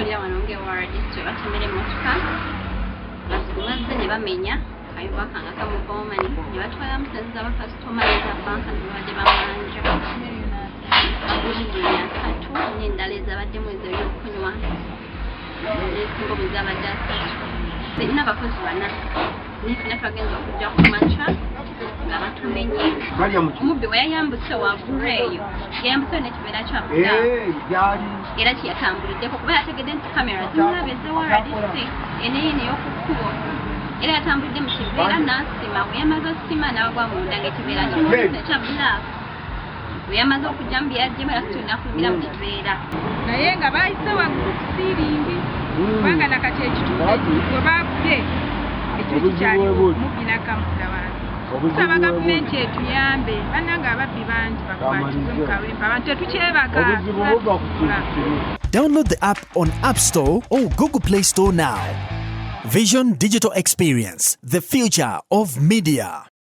Tukolera wano ng'ewa RDC we batemera emmotoka, bazze ne bamenya kayumba kange aka mobile money ne batwalamu sente z'abakasitoma n'eza banka ze babadde bamanja 30 miliyoni n'endala ezabaddemu ez'ebyokunywa n'esinga obwe zabadde 30. Nina abakozi bana, naye fena twagenza okujja ku makya nga batumenye. Balya mu Omubbi we yayambutse waggulu eyo, yayambutseyo n'ekiveera kya black. Gyali. Era kyeyatambuliddeko, kuba yategedde nti kamera zimulaba ezewa RDC eneyo ey'oku kkubo, era yatambulidde mu kiveera n'asima. Bwe yamaze osima n'agwa munda ng'ekiveera kimulise ekya black. Bwe yamaze okujja mu byajjemu, era situlina mu kiveera. Naye nga bayise waggulu ku ceiling, kubanga nakati ekitundu we bakubye ekyo kikyaliwo, mubbi nakamunda wansi. Tusaba gavumenti etuyambe, bannange, ababbi bangi, bakwatibwe mu Kawempe. Abantu tetukyebaka. Obuzibu buva ku kintu kimu. Download the app on App Store or Google Play Store now. Vision Digital Experience, the future of media.